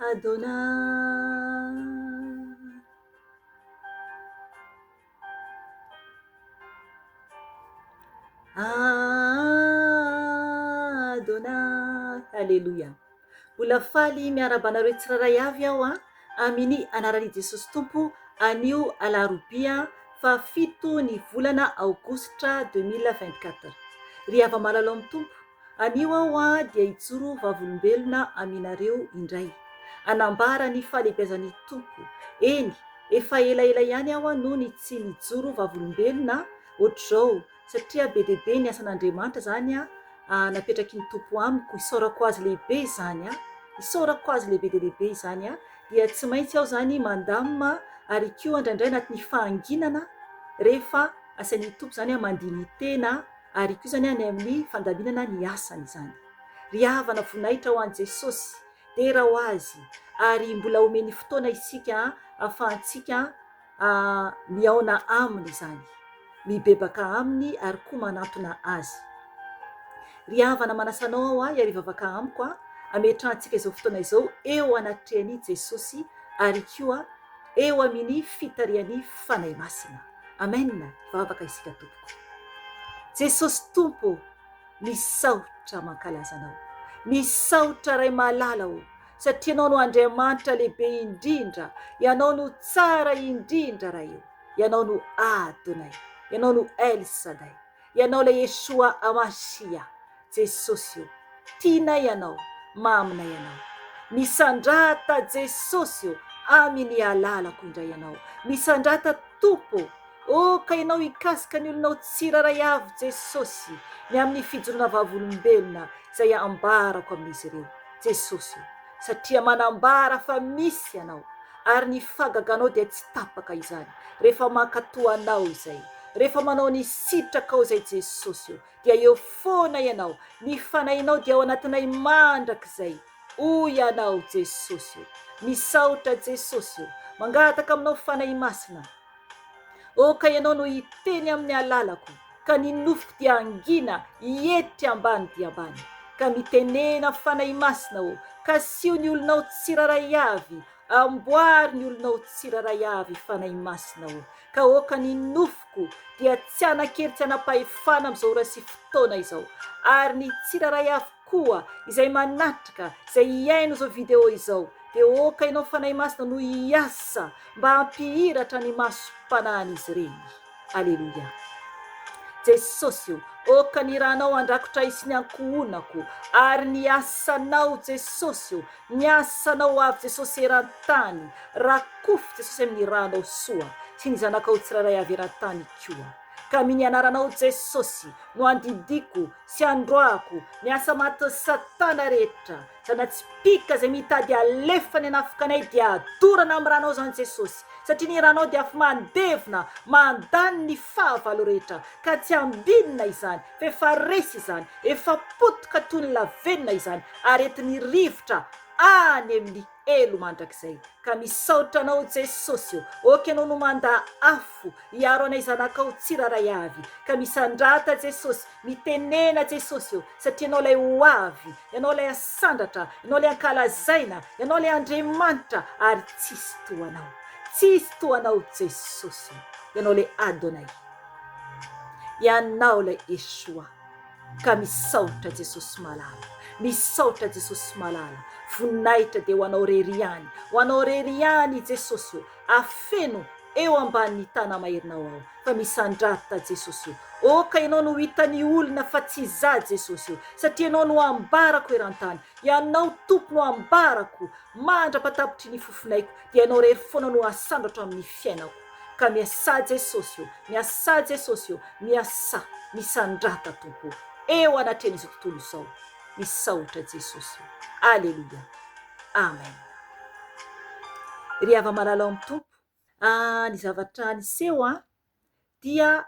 Adonai. Adonai. Aleloia. Mbola faly miarahaba anareo tsirairay avy aho a, aminy anaran'i Jesosy Tompo anio alarobia fahafito ny volana aogositra 2024. Ry hava-malala ao amin'ny Tompo, Anio aho dia hijoro vavolombelona aminareo indray, hanambara ny fahalehibiazan'ny Tompo. Eny, efa elaela ihany aho no ny tsy nijoro vavolombelona ohatr'izao, satria be dia be ny asan'Andriamanitra izany napetraky ny Tompo amiko, isaorako Azy lehibe izany, isaorako Azy lehibe dia lehibe izany, dia tsy maintsy aho izany mandamina ary koa indraindray anatin'ny fahanginana rehefa asain'ny Tompo izany mandini-tena, ary koa izany any amin'ny fandaminana ny asany izany. Ry havana voninahitra ho an'i Jesosy, dera ho Azy, ary mbola omeny fotoana isika ahafahantsika mihaona Aminy izany, mibebaka Aminy ary koa manantona Azy. Ry havana manasa anao aho hiarivavaka amiko hametrahantsika izao fotoana izao eo anatrehan'i Jesosy ary koa eo aminy fitarihan'ny Fanahy Masina. Amen vavaka isika tompoko. Jesosy Tompo ô misaotra mankalaza anao. Misaotra Ray malala ô satria ianao no Andriamanitra lehibe indrindra, ianao no tsara indrindra Ray ô, ianao no Adonai, ianao no El Sadai. Ianao ilay Yeshua Hamashia, Jesosy ô, tianay Ianao, maminay Ianao. Misandrata Jesosy ô, aminy alalako indray Ianao. Misandrata Tompo ô, ô ka Ianao hikasika ny olonao tsirairay avy Jesosy, ny amin'ny fijoroana vavolombelona izay ambarako amin'izy ireo. Jesosy ô, satria manambara fa misy Ianao, ary ny fahagaganao dia tsy tapaka izany, rehefa mankatò Anao izay. Rehefa manao ny sitrakao izay Jesosy o, dia eo foana Ianao, ny Fanahinao dia ao anatinay mandrakizay, hoy Ianao Jesosy o. Misaotra Jesosy o, mangataka aminao Fanahy Masina, o ka Ianao no hiteny amin'ny alalako, ka ny nofoko dia hangina hietry ambany dia ambany. Ka mitenena Fanahy Masina o, kasiho ny olonao tsirairay avy, amboary ny olonao tsirairay avy Fanahy Masina o. Ka aoka ny nofoko dia tsy hanan-kery tsy hanam-pahefana amin'izao ora sy fotoana izao. Ary ny tsirairay avy koa izay manatrika, izay hihaino izao video izao, dia aoka Ianao Fanahy Masina no hiasa mba hampihiratra ny masom-panahin'izy ireny. Aleloia. Jesosy o, aoka ny ranao handrakotra ahy sy ny ankohonako, ary ny asanao Jesosy o, Ny asanao avy Jesosy eran-tany, rakofy Jesosy amin'ny ranao soa, sy ny zanakao tsirairay avy eran-tany koa. Ka amin'ny anaranao Jesosy no andidiako sy androahako ny asa matin'i satana rehetra, zana-tsipìka izay mitady alefa ny hanafika anay dia adorana amin'ny ranao izany Jesosy, satria ny ranao dia afo mandevona, mandany ny fahavalo rehetra, ka tsy ambinina izany, fa efa resy izany, Efa potika toy ny lavenona izany ary entin'ny rivotra any amin'ny helo mandrakizay. Ka misaotra Anao Jesosy ô, ok Ianao no manda afo hiaro anay zanakao tsirairay avy. Ka misandrata Jesosy, mitenena Jesosy ô, satria Ianao ilay ho avy, Ianao ilay asandratra, Ianao ilay ankalazaina, Ianao ilay Andriamanitra ary tsisy toa Anao. Tsisy toa Anao Jesosy ô. Ianao ilay Adonai. Ianao ilay Yeshua ka misaotra Jesosy malala, misaotra Jesosy malala, voninahitra dia ho anao rery ihany, ho anao rery ihany Jesosy ô, afeno eo ambanin'ny tana-maherinao aho fa misandrata Jesosy ô, ô ka Ianao no hitan'ny olona fa tsy izaho Jesosy ô, satria Ianao no ambarako eran-tany, Ianao Tompo no ambarako mandra-patapitry ny fofonaiko dia Ianao rery foana no asandratro amin'ny fiainako ka miasà Jesosy ô, miasà Jesosy ô, miasà, misandrata Tompo ô, eo anatrehan'izao tontolo izao, misaotra Jesosy ô, Aleloia, Amen. Ry hava-malala ao amin'ny Tompo, ny zavatra niseho dia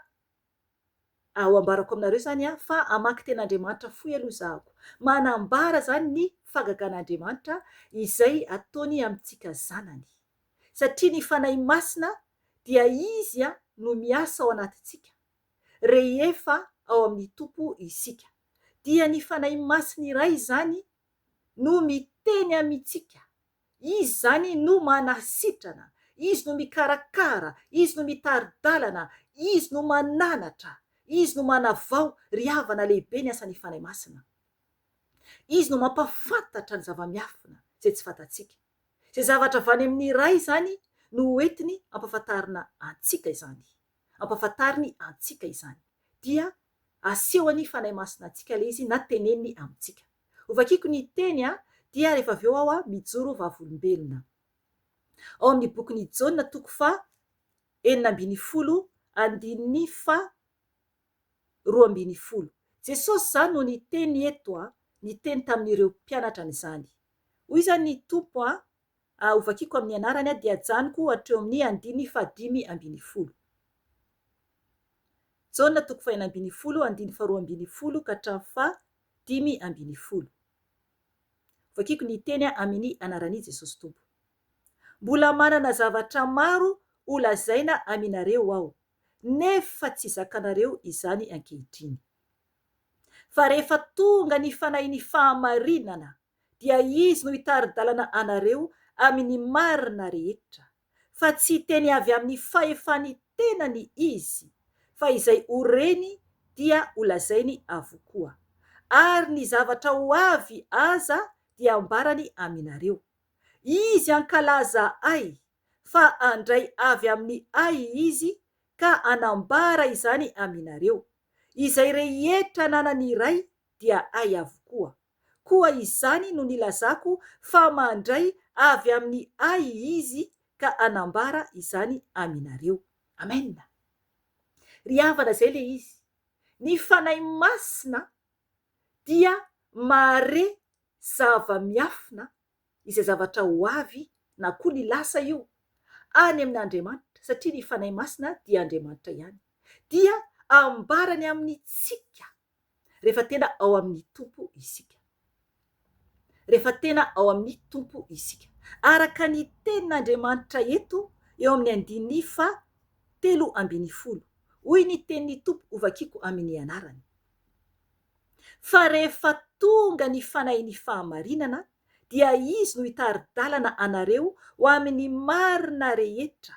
Ao ambarako aminareo izany aho fa hamaky ten'Andriamanitra fohy aloha zahako. Manambara izany ny fagagan'Andriamanitra izay ataony amintsika zanany. Satria ny Fanahy Masina dia Izy no miasa ao anatintsika rehefa ao amin'ny Tompo isika. Dia ny Fanahy Masina iray izany no miteny amintsika. Izy izany no manasitrana, Izy no mikarakara, Izy no mitari-dalana, Izy no mananatra, Izy no manavao, ry havana lehibe ny asan'ny Fanahy Masina. Izy no mampahafantatra ny zava-miafina izay tsy fantatsika. Izay zavatra avy any amin'ny Ray izany no ho entiny hampahafantarina antsika izany. Ampahafantariny antsika izany. Dia asehon'ny Fanahy Masina antsika ilay izy na teneniny amintsika. Hovakiko ny teny dia rehefa avy eo aho mijoro vavolombelona. Ao amin'ny bokin'i Jaona toko faha 16 andininy faha 12. Jesosy izany no niteny eto, niteny tamin'ireo mpianatrany izany. Hoy izany ny Tompo, hovakiko amin'ny anarany dia ajanoko hatreo amin'ny andininy faha 15. Jaona toko faha 16 andininy faha 12 ka hatramin'ny faha 15. Vakiko ny teny amini anarani Jesosy Tompo. Mbola manana zavatra maro ho lazaina aminareo aho, nefa tsy zakanareo izany ankehitriny. Fa rehefa tonga ny Fanahin'ny fahamarinana, dia Izy no hitari-dalana anareo amin'ny marina rehetra, fa tsy hiteny avy amin'ny fahefan'ny tenany Izy, fa izay ho reny dia holazainy avokoa. Ary ny zavatra ho avy aza dia hambarany aminareo. Izy hankalaza Ahy, fa handray avy amin'ny Ahy Izy ka hanambara izany aminareo. Izay rehetra ananan'ny Ray dia Ahy avokoa. Koa izany no nilazako fa mandray avy amin'ny Ahy Izy ka hanambara izany aminareo. Amen! Ry havana izay le izy. Ny Fanahy Masina dia mahare zava-miafina izay zavatra ho avy na koa ny lasa io any amin'Andriamanitra satria ny Fanahy Masina dia Andriamanitra ihany. Dia ambarany amintsika rehefa tena ao amin'ny Tompo isika. Rehefa tena ao amin'ny Tompo isika. Araka ny tenin'Andriamanitra eto, eo amin'ny andininy faha 13. Hoy ny tenin'ny Tompo hovakiko amin'ny anarany. Fa rehefa tonga ny Fanahin'ny fahamarinana, dia Izy no hitari-dalana anareo ho amin'ny marina rehetra,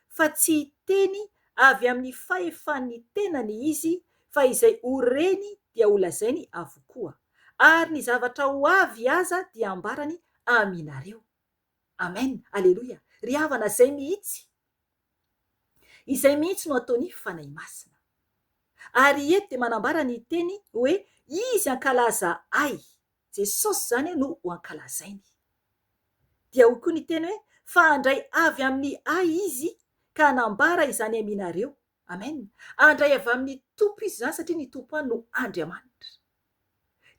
fa tsy hiteny avy amin'ny fahefan'ny tenany izy fa izay ho reny dia holazainy avokoa, ary ny zavatra ho avy aza dia hambarany aminareo. Amen! Aleloia! Ry havana, izay mihitsy, izay mihitsy no ataon'ny Fanahy Masina. Ary eto dia manambara ny teny hoe, Izy hankalaza Ahy. Jesosy izany no ho ankalazainy. Dia hoy koa ny teny hoe, Fa handray avy amin'ny Ahy Izy ka hanambara izany aminareo. Amen. Handray avy amin'ny Tompo Izy izany satria ny Tompo no Andriamanitra.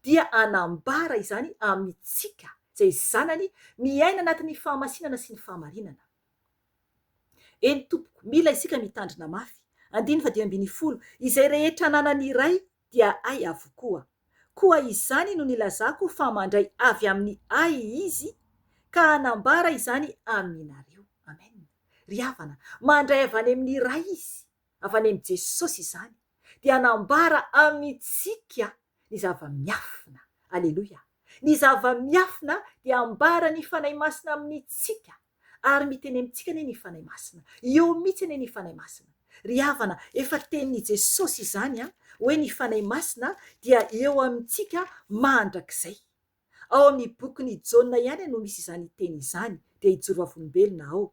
Dia hanambara izany amintsika izay zanany miaina anatin'ny fahamasinana sy ny fahamarinana. Eny tompoko, mila isika mitandrina mafy. Andininy faha 15, Izay rehetra ananan'ny Ray dia Ahy avokoa. Koa izany no nilazako fa mandray avy amin'ny Ahy Izy ka hanambara izany aminareo. Amen. Ry havana, mandray avy any amin'ny Ray Izy, avy any amin'i Jesosy izany, dia hanambara amintsika ny zava-miafina. Aleloia. Ny zava-miafina dia ambaran'ny Fanahy Masina amintsika. Ary miteny amintsika anie ny Fanahy Masina. Eo mihitsy anie ny Fanahy Masina. Ry havana, efa tenin'i Jesosy izany an, hoe ny Fanahy Masina dia eo amintsika mandrakizay. Ao amin'ny bokin'i Jaona ihany no misy izany teny izany, dia hijoro vavolombelona ao.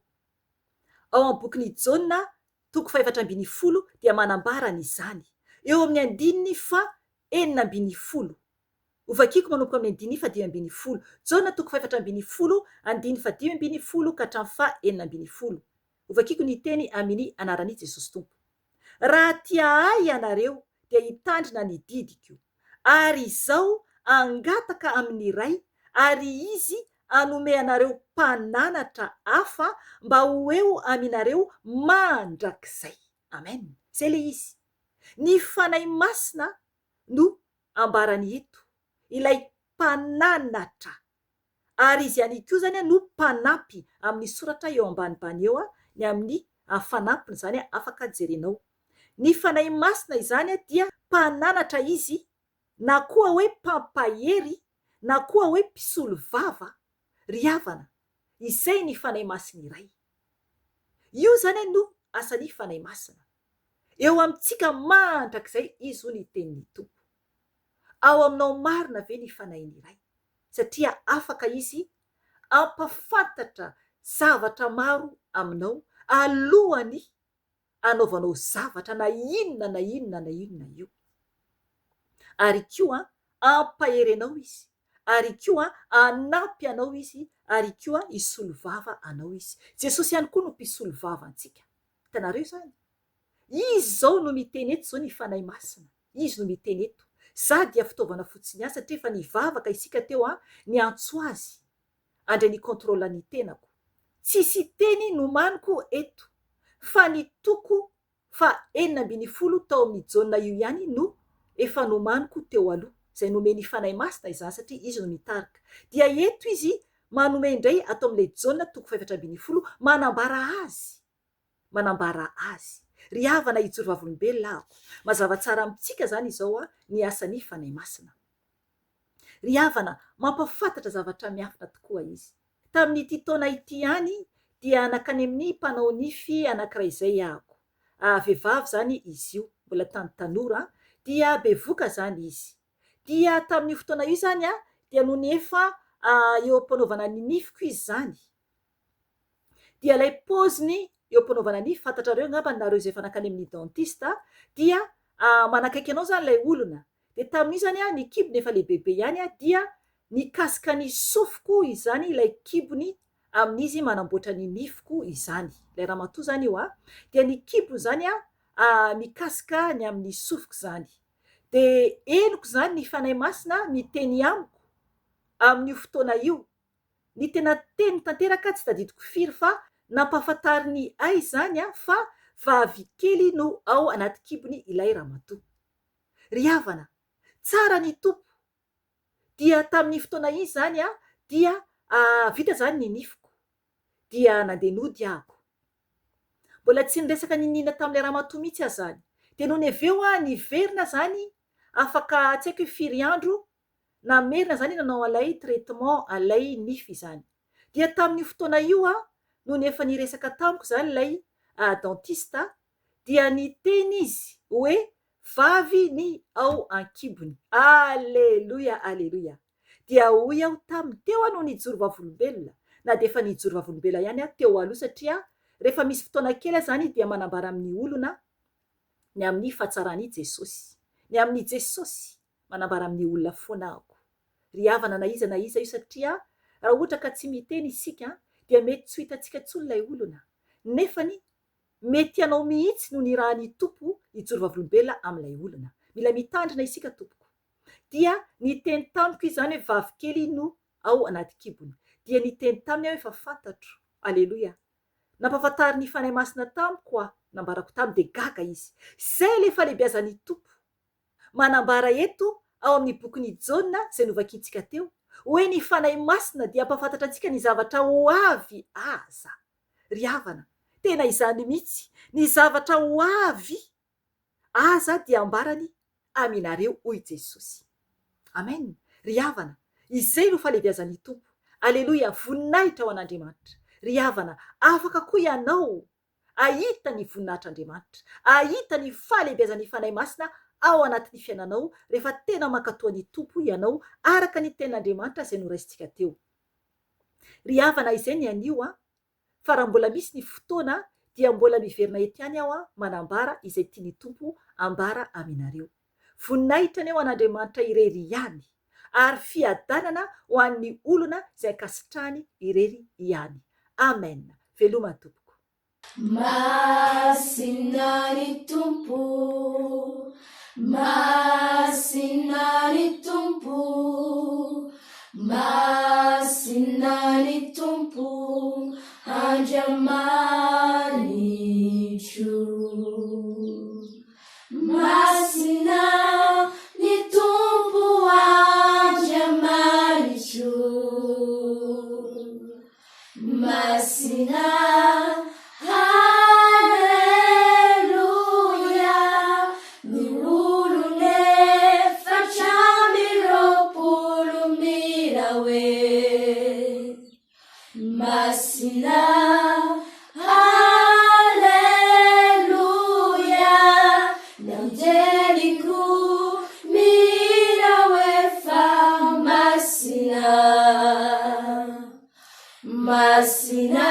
Ao amin'ny bokin'i Jaona, toko faha-14 dia manambara an'izany. Eo amin'ny andininy faha 16. Hovakiko manomboka amin'ny andininy faha-15. Jaona toko faha-14, andininy faha-15 ka hatramin'ny faha-16. Hovakiko ny teny amin'ny anaran'i Jesosy Tompo. Raha tia Ahy ianareo dia hitandrina ny didiko. Ary Izaho hangataka amin'ny Ray, ary Izy hanome anareo Mpananatra hafa mba ho eo aminareo mandrakizay. Amen. Izay ilay izy. Ny Fanahy Masina no ambarany eto, ilay mpananatra. Ary izy ihany koa izany no mpanampy amin'ny soratra eo ambanibany eo, ny amin'ny fanampiny izany afaka jerenao. Ny Fanahy Masina izany dia mpananatra izy na koa hoe mpampahery na koa hoe mpisolovava. Ry havana, Izay ny Fanahy Masina iray. Io izany no asan'ny Fanahy Masina. Eo amintsika mandrakizay Izy hoy ny tenin'ny Tompo. Ao aminao marina ve ny Fanahin'ny Ray? Satria afaka Izy hampafantatra zavatra maro aminao alohan'ny anaovanao zavatra na inona na inona na inona io. Ary koa hampahery anao Izy, ary koa hanampy anao Izy, ary koa hisolo vava anao Izy. Jesosy ihany koa no mpisolo vava antsika. Hitanareo izany? Izy izao no miteny eto izao ny Fanahy Masina. Izy no miteny eto. Za dia fitaovana fotsiny ihany satria efa nivavaka isika teo an, niantso Azy handray ny contrôle ny tenako. Tsisy teny nomaniko eto fa ny toko faha 16 tao amin'ny Jaona io ihany no efa nomaniko teo aloha, izay nomen'ny Fanahy Masina izany satria Izy no mitarika. Dia eto Izy manome indray ato amin'ilay Jaona toko faha 14 manambara Azy. Manambara Azy. Ry havana hijoro vavolombelona aho. Mazava tsara amintsika izany izao ny asan'ny Fanahy Masina. Ry havana, mampahafantatra zavatra miafina tokoa Izy. Tamin'ity taona ity ihany dia nankany amin'ny mpanao nify anankiray izay aho. Vehivavy izany izy io, mbola tany tanora, dia bevoka izany izy. Dia tamin'io fotoana io izany dia nony efa eo am-panaovana ny nifiko izy izany, dia ilay paoziny eo am-panaovana nify, fantatrareo angamba nareo izay efa nankany amin'ny dentiste, dia manakaiky anao izany ilay olona, Dia tamin'io izany ny kibony efa lehibebe ihany dia nikasika ny sofiko izany ilay kibony amin'izy manamboatra ny nifiko izany. Ilay ramatoa izany io an. Dia ny kibony izany mikasika ny amin'ny sofiko izany. Dia henoko izany ny Fanahy Masina miteny amiko amin'io fotoana io. Ny tena teny tanteraka tsy tadidiko firy fa nampahafantariny ahy izany fa vavy kely no ao anaty kibony ilay ramatoa. Ry havana, tsara ny Tompo. Dia tamin'iny fotoana iny izany dia vita izany ny nifiko. Dia nandeha nody ahako. Mbola tsy niresaka n'inon'inona tamin'ilay ramatoa mihitsy aho izany. Dia nony avy eo aho niverina izany, afaka tsy haiko hoe firy andro, namerina izany nanao an'ilay traitement an'ilay nify izany. Dia tamin'io fotoana io aho, nony efa niresaka tamiko izany ilay dentiste, dia niteny izy hoe vavy ny ao an-kibony. Aleloia, aleloia. Dia hoy aho taminy, teo aho no nijoro vavolombelona, na dia efa nijoro vavolombelona ihany aho teo aloha satria rehefa misy fotoana kely aho izany dia manambara amin'ny olona ny amin'ny fahatsaran'i Jesosy. Ny amin'i Jesosy, manambara amin'ny olona foana aho. Ry havana na iza na iza io satria raha ohatra ka tsy miteny isika dia mety tsy ho hitantsika intsony ilay olona. Nefany Mety ianao mihitsy no nirahan'ny Tompo hijoro vavolombelona amin'ilay olona. Mila mitandrina isika tompoko. Dia niteny tamiko izy izany hoe vavy kely no ao anaty kibony. Dia niteny taminy aho efa fantatro. Aleloia. Nampahafantarin'ny Fanahy Masina tamiko aho, nambarako taminy dia gaga izy. Izay ilay fahalehibiazan'ny Tompo. Manambara eto ao amin'ny bokin'i Jaona izay novakintsika teo, hoe ny Fanahy Masina dia hampahafantatra antsika ny zavatra ho avy aza. Ry havana, tena izany mihitsy, ny zavatra ho avy aza dia ambarany aminareo hoy Jesosy. Amen! Ry havana, izay no fahalehibiazan'ny Tompo. Aleloia, voninahitra ho an'Andriamanitra. Ry havana, afaka koa ianao ahita ny voninahitr'Andriamanitra, ahita ny fahalehibiazan'ny Fanahy Masina ao anatin'ny fiainanao rehefa tena mankatoa ny Tompo ianao araka ny tenin'Andriamanitra izay noraisintsika teo. Ry havana izay ny anio an, fa raha mbola misy ny fotoana dia mbola miverina eto ihany aho manambara izay tian'ny Tompo ambara aminareo. Voninahitra anie ho an'Andriamanitra irery ihany, ary fiadanana ho an'ny olona izay ankasitrahany irery ihany. Amen. Veloma tompoko. Masina ny Tompo, Masina ny Tompo, Masina ny Tompo Andriamanitro. Masina ny Tompo Andriamanitro. Masina Haleloia Ny olon'efatra 20 mila hoe. Masina, Aleloia, ny anjeliko mihira hoe fa masina, masina.